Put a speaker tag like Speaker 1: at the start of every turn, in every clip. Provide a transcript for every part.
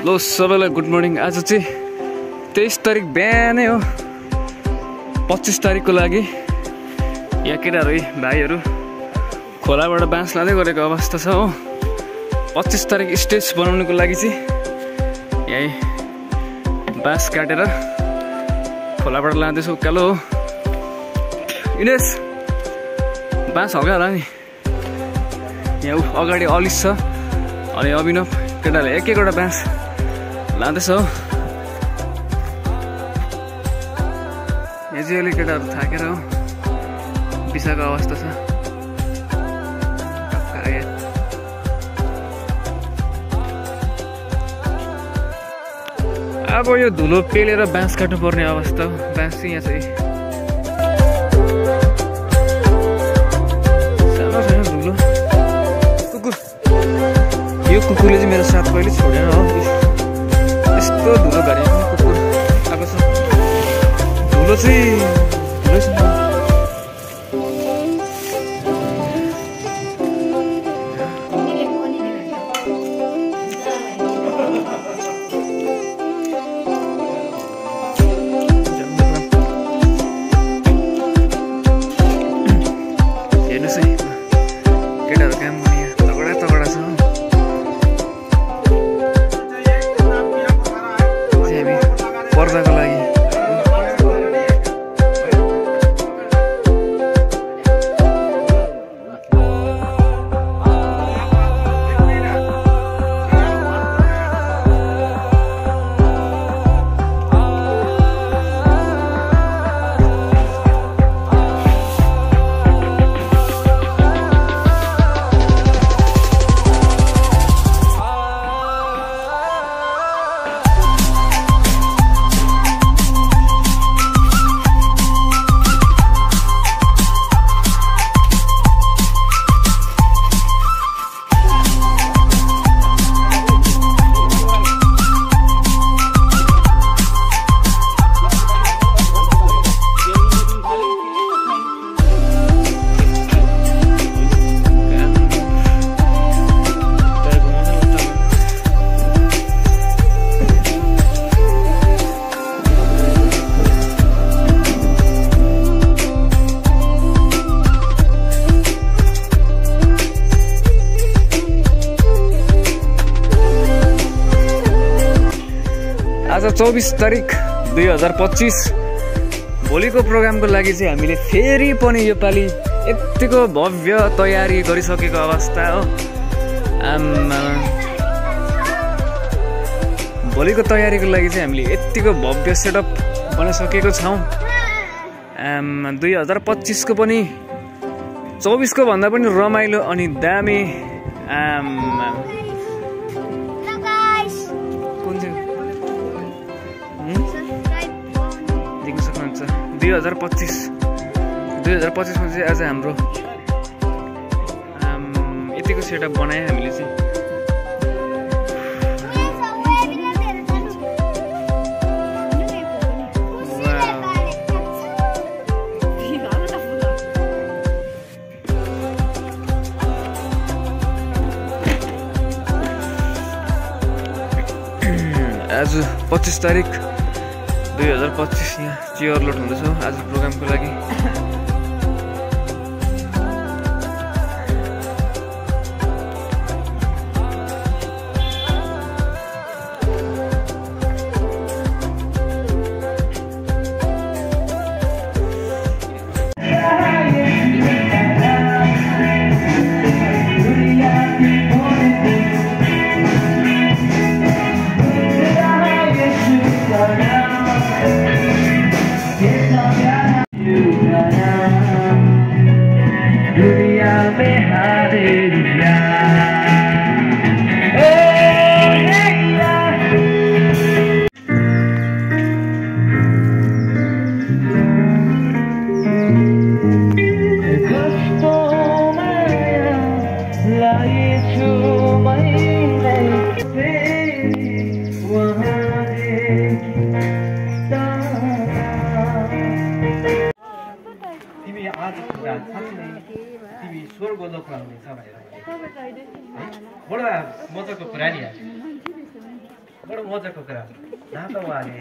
Speaker 1: लो सबैलाई good morning. आज चाहिँ 23 तारिक बिहानै हो। 25 तारिकको लागि यहाँ केटाहरू भाइहरू खोलाबाट बाँस लाँदै गरेको अवस्था छ हो। 25 तारिक स्टेज बनाउनुको लागि चाहिँ यही बाँस काटेर खोलाबाट लाँदैछु उकालो हो। इनेस बाँस हल्का होला नि। यहाँ अगाडि अलिस छ अनि अभिनव केटाले एक एकवटा बाँस लाँदैछ हो। यहाँ चाहिँ अलिक केटाहरू थाकेर हो बिसाको अवस्था छ। अब यो धुलो पेलेर बाँस काट्नु पर्ने अवस्था हो। बाँस चाहिँ यहाँ चाहिँ सानो छैन धुलो। कुकुर यो कुकुरले चाहिँ मेरो साथ कहिले छोडेन हो। यस्तो धुलो घरि कुकुर आएको छ। धुलो चाहिँ धुलै छ। पर्दाको लागि आज 24 तारिक 2025 भोलिको प्रोग्रामको लागि चाहिँ हामीले फेरि पनि योपालि यतिको भव्य तयारी गरिसकेको अवस्था हो। भोलिको तयारीको लागि चाहिँ हामीले यतिको भव्य सेटअप बनाइसकेको छौँ। 2025 को पनि 24 को भन्दा पनि रमाइलो अनि दामी देख्न सक्नुहुन्छ। 2025 मा चाहिँ आज हाम्रो यतिको सेटअप बनाए हामीले चाहिँ। आज 25 तारिक 2025 यहाँ चेयर लोड हुँदैछ आज प्रोग्रामको लागि।
Speaker 2: तिमी स्वर्ग लोकमा हुनेछ भनेर बडा मजाको कुरा नि बडो मजाको कुरा रातो वाले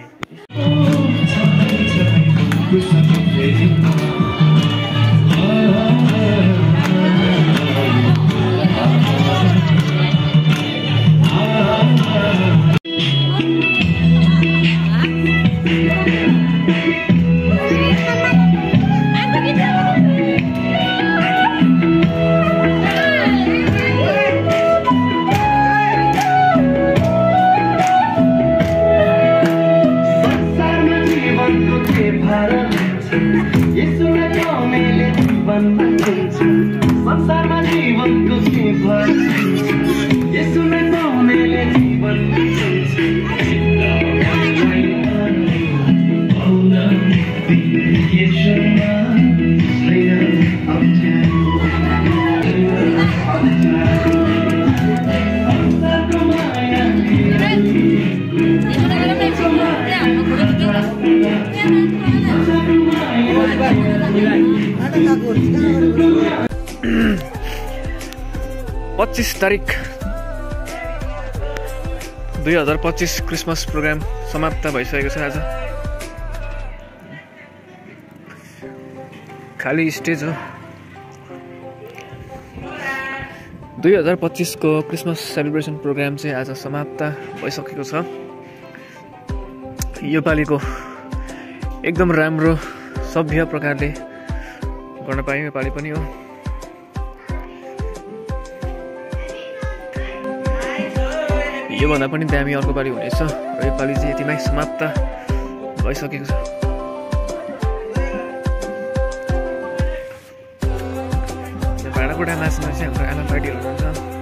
Speaker 2: संसारमा जीवनको के भर यसुलाई पाउनेले जीवन
Speaker 1: पच्चिस तारिक 2025 क्रिसमस प्रोग्राम समाप्त भइसकेको छ। आज खाली स्टेज हो। 2025 को क्रिसमस सेलिब्रेसन प्रोग्राम चाहिँ आज समाप्त भइसकेको छ। यो पालिको एकदम राम्रो सभ्य प्रकारले गर्न पायौँ। यो पालि पनि हो। योभन्दा पनि दामी अर्को पालि हुनेछ र यो पालि चाहिँ यतिमै समाप्त भइसकेको छ। भाँडाकुँडा नाच्न चाहिँ हाम्रो आमा पार्टीहरू हुन्छ।